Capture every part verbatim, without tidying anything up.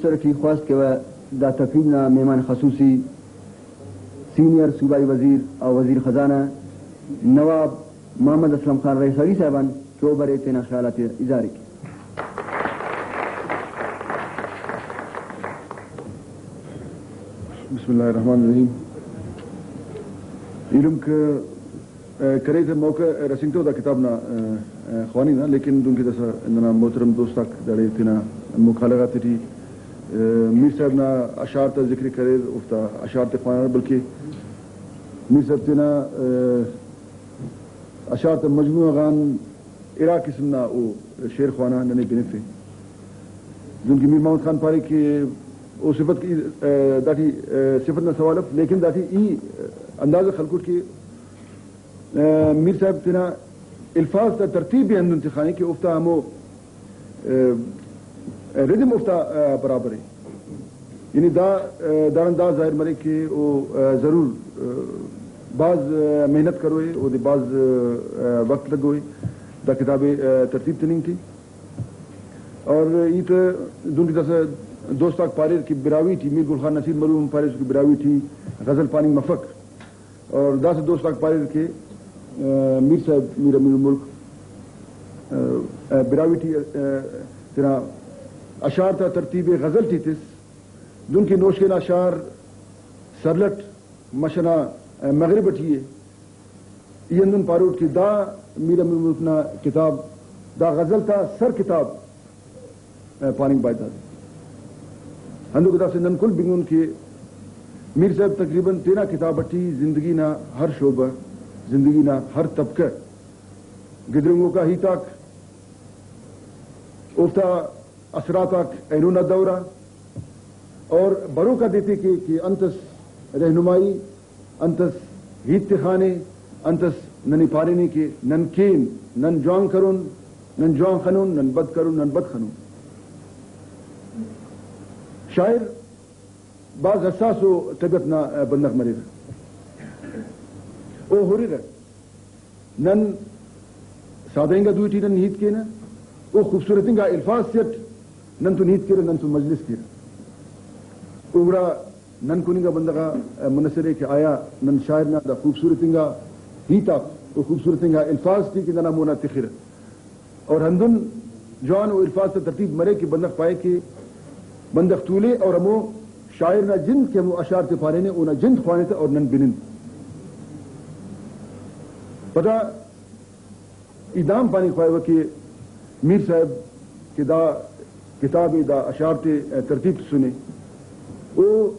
سر ٹی خواست کیوہ دا تقریب نا مہمان خصوصی سینئر صوبائی وزیر و وزیر خزانہ نواب محمد اسلم خان رئیساڑی صاحب آن کہ او برے تینا خیال آتے اظہار کے۔ بسم اللہ الرحمن الرحیم۔ ایلم کہ، آ، کرے تہ موقع رسینگتو دا کتاب نا، آ، آ، خواننگ نا، لیکن دنکہ داسہ ننا محترم دوست آک داڑے تینا مکالہ غاتے ٹی، آ، میر صاحب نا اشعار تا ذکر کریر، اوفتا اشعار تے خوانار، بلکہ میر صاحب تینا، آ، اشعار تا مجموعہ غان ارا قسم نا او شعر خوانا ننے بنفے۔ دنکہ میر محمد خان پارے کہ او صفت کہ، آ، داٹی، آ، صفت نا سوال اف، لیکن داٹی ای اندازہ خلکٹ کہ، آ، میر صاحب تینا الفاظ تا ترتیب بھی ہندن تخانے کہ اوفتا ہمو، آ، ردم اوفتا، آ، برابر ءِ۔ یعنی دا، آ، داڑان دا ظاہر مریک کہ او، آ، ضرور، آ، بھاز، آ، محنت کروئے، اودے بھاز، آ، وخت لگوئے دا کتاب ءِ، آ، ترتیب تننگ ٹی۔ اور ای تہ دنکہ داسہ دوست آک پاریر کہ براہوئی ٹی، میر گل خان نصیر مرحوم پاریسر کہ براہوئی ٹی غزل پاننگ مفک۔ اور داسہ دوست آک پاریر کہ، آ، میر صاحب، میر امیر الملک، آ، آ، براہوئی ٹی، آ، تینا اشعار تا ترتیب غزل ٹی تس، دنکہ نوشکے نا اشعار سرلٹ مش ئنا، آ، مغرب ٹی ءِ۔ ای ہندن پاروٹ کہ دا میر امیر الملک نا کتاب، دا غزل تا سر کتاب، آ، پاننگ بایداد۔ ہندن کہ داسہ نن کل بنگن کہ میر صاحب تقریباً تینا کتاب ٹی زندگی نا ہر شعبہ، زندگی نا ہر طبقہ، گدرینگوکا ہیت آک، اوفتا اثرات آک اینو نا دور آ، اور بروکا دیتے کہ، کہ انتس رہنمائی، انتس ہیت تخانے، انتس ننے پارینے کہ نن کین، نن جوان کرون، نن جوان خنون، نن بد کرون، نن بد خنون۔ شاعر بھاز حساس و طبیعت نا بندغ مریرہ۔ او ہُررہ۔ نن سادہ انگا دوئی ٹی نن ہیت کینہ، او خوبصورت انگا الفاظ سے اٹ نن تون ہیت کیرہ، نن تون مجلس کیرہ۔ او گڑا نن کن انگا بندغ آ منحصر ءِ کہ آیا نن شاعر نا دا خوبصورت انگا ہیت آک، او خوبصورت انگا الفاظ ٹی کہ ننا مونا تخرہ۔ اور ہندن جوان و الفاظ تا ترتیب مرے کہ بندغ پائے کہ بندغ تولے اور ہمو شاعر نا جند کہ ہمو اشعار تے پارینے، اونا جند خوانتہ اور نن بنن۔ پدا ای دا ہم پاننگ خواہوہ کہ میر صاحب کہ دا کتاب ءِ، دا اشعار تے ترتیب تسنے، او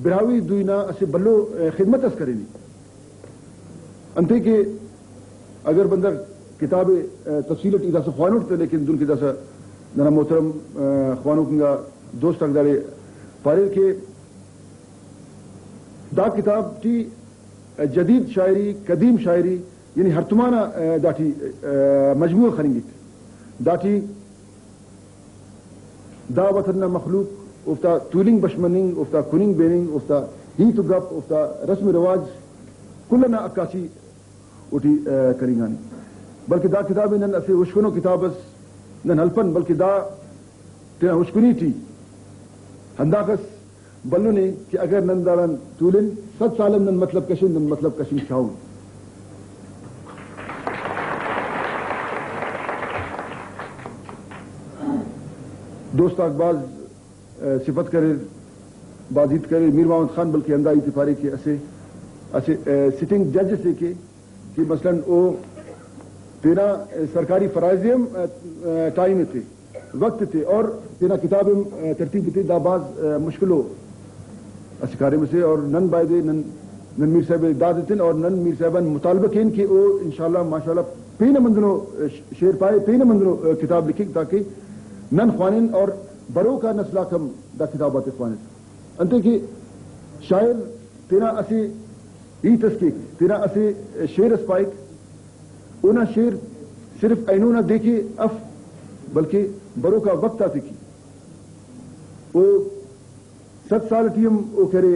براہوئی دوئی نا اسہ بھلو خدمت اس کرینے۔ انتئے کہ اگر بندغ کتاب ءِ، آ، تفصیل اٹ ای داسہ خوانوٹ تہ، لیکن دن کہ داسہ ننا محترم، آ، خوانوک انگا دوست آک داڑے پاریر کہ دا کتاب ٹی جدید شاعری، قدیم شاعری، یعنی ہڑتوم آ، آ، داٹی، آ، مجموعہ خننگک۔ داٹی دا وطن نا مخلوق، اوفتا تولنگ بش مننگ، اوفتا کننگ بیننگ، اوفتا ہیت و گپ، اوفتا رسم و رواج کل ئنا عکاسی اوٹی، آ، کننگانے۔ بلکہ دا کتاب ءِ نن اسہ ہشکنو کتاب اس نن ہلپن، بلکہ دا تینا ہشکنی ٹی ہنداخس بھلن ءِ کہ اگر نن داڑان تولن، صد سال ہم نن مطلب کشن، نن مطلب کشنگ چاہون۔ دوست آک بھاز، آ، صفت کریر، بھاز ہیت کریر۔ میر محمد خان بلکہ ہندا ہیت ءِ پارے کہ اسہ، اسہ، آ، سٹنگ جج اسے کہ کہ مثلاً او تینا سرکاری فرائض ءِ ہم، آ، آ، ٹائم ایتے، وقت ایتے اور تینا کتاب ہم، آ، ترتیب ایتے، دا بھاز، آ، مشکلو اسہ کاریم اسے اور نن بایدے نن، نن میر صاحب ءِ داد ایتن اور نن میر صاحب آن مطالبہ کین کہ او انشاءاللہ ماشاءاللہ پین ہم ہندنو، آ، ش-، شعر پائے، پین ہم ہندنو، آ، کتاب لکھک تاکہ نن خوانن اور بروک آ نسل آک ہم دا کتاب آتے خوانن۔ انتئے کہ شاعر تینا اسہ ہیت اس کیک، تینا اسہ شعر اس پائک، اونا شعر صرف اینو نا دے کے اف، بلکہ بروکا وخت آتیٹی او صد سال ٹی ہم او کرے،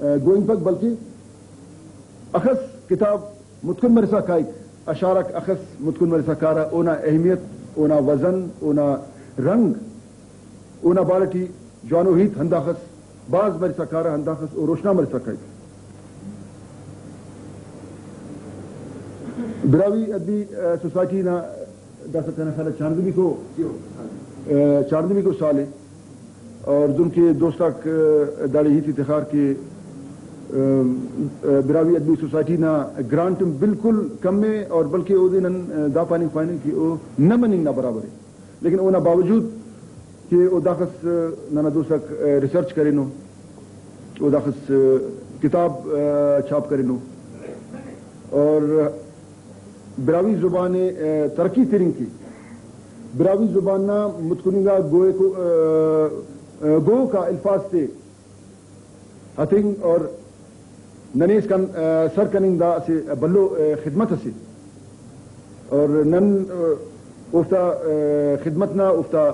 آ، گوئنگ پک، بلکہ اخس کتاب متکن مرسا کائک، اشعار آک اخس متکن مرسا کارہ، اونا اہمیت، اونا وزن، اونا رنگ، اونا بارہ ٹی جوانو ہیت ہنداخس بھاز مرسا کارہ، ہنداخس او روشنا مرسا کائک۔ براہوئی ادبی، آ، سوسائٹی نا داسہ تینا خیال آ چاردہمیکو، آ، چاردہمیکو سال ءِ۔ اور دنکہ دوست آک، آ، داڑے ہیت ءِ تخار کہ، آ، آ، براہوئی ادبی سوسائٹی نا گرانٹ بالکل کم ءِ، اور بلکہ اودے نن، آ، دا پاننگ خواننگ کہ او نہ مننگ نا برابر ءِ۔ لیکن اونا باوجود کہ او داخس، آ، ننا دوست آک، آ، ریسرچ کرینو، او داخس، آ، کتاب، آ، چھاپ کرینو، اور براہوئی زبان ءِ، آ، ترقی تننگ کہ براہوئی زبان نا متکننگا گوئکو، آ، آ، گوک آ الفاظ تے ہتنگ اور ننے اسکان، آ، سر کننگ دا اسہ بھلو، آ، خدمت اسے۔ اور نن، آ، اوفتا، آ، خدمت نا، اوفتا،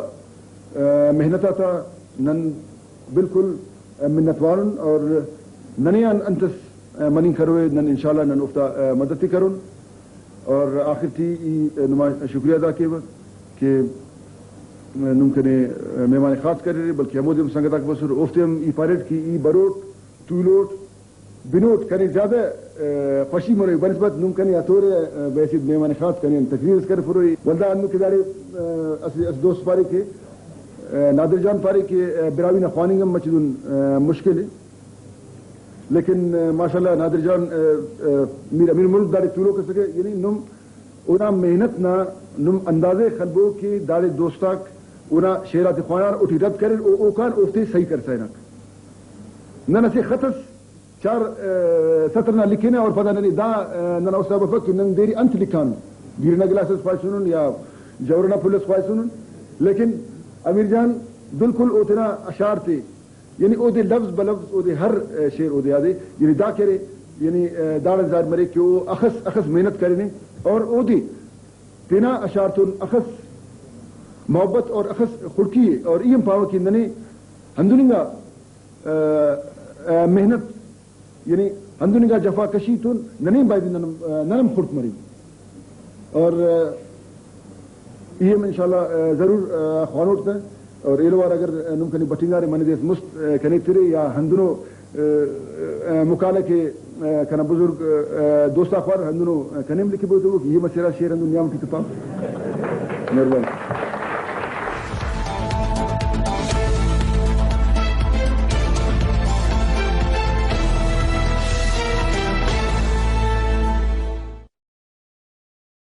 آ، محنت آتا نن بالکل، آ، منت وار ان اور ننے آن انتس، آ، مننگ کروئے، نن انشاءاللہ نن اوفتا، آ، مدد ءِ کرون۔ اور آخر ٹی ای نما شکریہ ادا کیوہ کہ نم کنے مہمان خاص کریرے، بلکہ ہمودے ہم سنگت آک بسر، اوفتے ہم ای پاریٹ کہ ای بروٹ، تولوٹ، بنوٹ، کنے زیادہ، آ، خوشی مروئی بنسبت نم کنے ہتورے، آ، بحیثیت مہمان خاص کنے تقریر اس کرفروئی۔ ولدا ہندن کہ داڑے، آ، اسہ، اسہ دوست پارے کہ، آ، نادر جان پارے کہ، آ، براہوئی نا خواننگ ہم مچہ دن، آ، مشکل ءِ۔ لیکن، آ، ماشاءاللہ نادر جان، آ، آ، میر امیر ملک داڑے تولوک اسکہ، یعنی نم اونا محنت نا نم اندازہ ءِ خلبو کہ داڑے دوست آک اونا شعر آتے خوانار، اوٹی رد کریر، او اوکان اوفتے صحیح کرسا ہناک۔ نن اسہ خط اس چار، آ، سطر نا لکھنہ اور پدا ننے دا، آ، ننا حوصلہ بفک کہ نن دیر انت لکھانن، بیرہ نا گلاس اس خواہسونن یا جوہر نا پھل اس خواہسونن، لیکن امیر جان بالکل او تینا اشعار تے یعنی اودے لفظ بلفظ، اودے ہر، آ، شعر اودے آدے، یعنی دا کہ ارے، یعنی، آ، داڑان ظاہر مریک کہ او اخس، اخس محنت کرینے اور اودے تینا اشعار تون اخس محبت اور اخس خڑکی ءِ اور ای ہم پاوہ کہ ننے ہندن انگا، آ، آ، محنت یعنی ہندن انگا جفا کشی تون ننے ہم بایدے نن ہم، آ، نن ہم خڑک مرین۔ اور، آ، ای ہم انشاءاللہ، آ، ضرور، آ، خوانوٹ تہ۔ اور ایلو وار اگر، آ، نم کنے بٹنگارے منہ دے اس مست، آ، کنے ترے یا ہندنو، آ، آ، مقالہ کہ، آ، کنا بزرگ، آ، دوست آک خوار ہندنو، آ، کنے ہم لکھبو تو ای ہم اسہ ارا شعر ہندن نیام ٹی تپا۔ مہربانی۔